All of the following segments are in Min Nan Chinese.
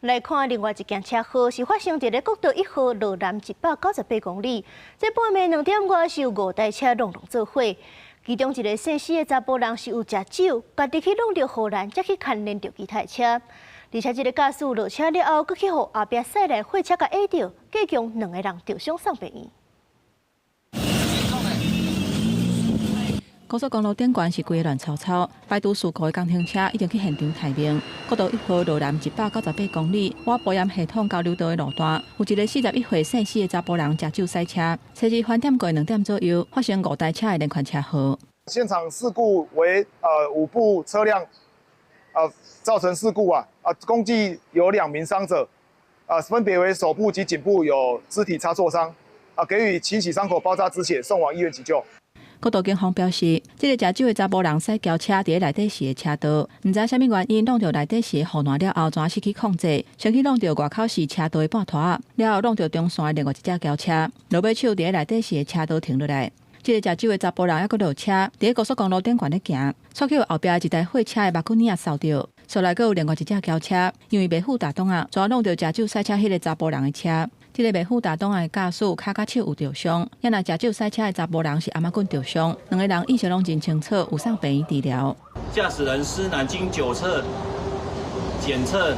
來看另外一件車禍，是發生佇咧國道一號羅南198公里。這半暝2點外是有五台車攏攏做伙，其中一個姓施的查埔人是有食酒，家己去挵著護欄，才去牽連著其他車。而且這个駕駛落車了後，閣去予後壁駛來貨車共壓著，計共兩个人著傷送病院。高速公路頂懸是規个亂糟糟，排除事故的工程車已經去現場待命。國道一號羅南198公里，倚埔鹽系統交流道的路段，有一個41歲姓施的查埔人食酒駛車，車子翻點過2點左右，發生五台車的連環車禍。現場事故為五部車輛造成事故啊，共計有兩名傷者，分別為手部及頸部有肢體擦挫傷，給予清洗傷口、包紮止血，送往醫院急救。國道警方表示，這个食酒的查埔人駛轎車佇咧內底市的車道，毋知啥物原因挵著內底市的護欄了後，怎失去控制，先去挵著外口市車道的半拖，了後挵著中線的另外一隻轎車，落尾手佇咧內底市的車道停落來。這个食酒的查埔人猶閣落車，佇咧高速公路頂懸咧行，煞去予後壁一台貨車的目鏡仔掃著，後來閣有另外一隻轎車，因為袂赴踏擋仔，怎挵著食酒駛車彼个查埔人的車。這个袂赴踏擋仔的駕駛跤佮手有著傷，也若食酒駛車的查埔人是頷仔骨著傷，兩个人意識攏真清楚，有送病院治療。駕駛人施男經酒測檢測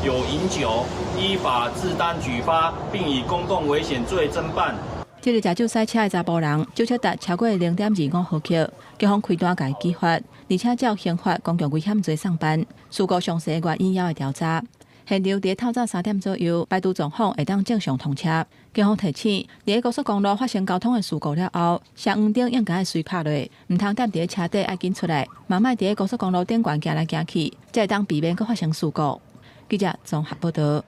有飲酒，依法自單舉發，並以公共危險罪偵辦。這个食酒駛車的查埔人，酒測值超過0.25毫克，警方開單共伊舉發，而且照刑法公共危險罪送辦。事故詳細原因猶會調查。現場佇透早3點左右，排除狀況會當正常通車。警方提醒，佇高速公路發生交通的事故了後，雙黃燈應該愛隨拍落，毋通踮佇咧車底愛緊出來，嘛莫佇咧高速公路頂懸行來行去，才會當避免閣發生事故。記者綜合報道。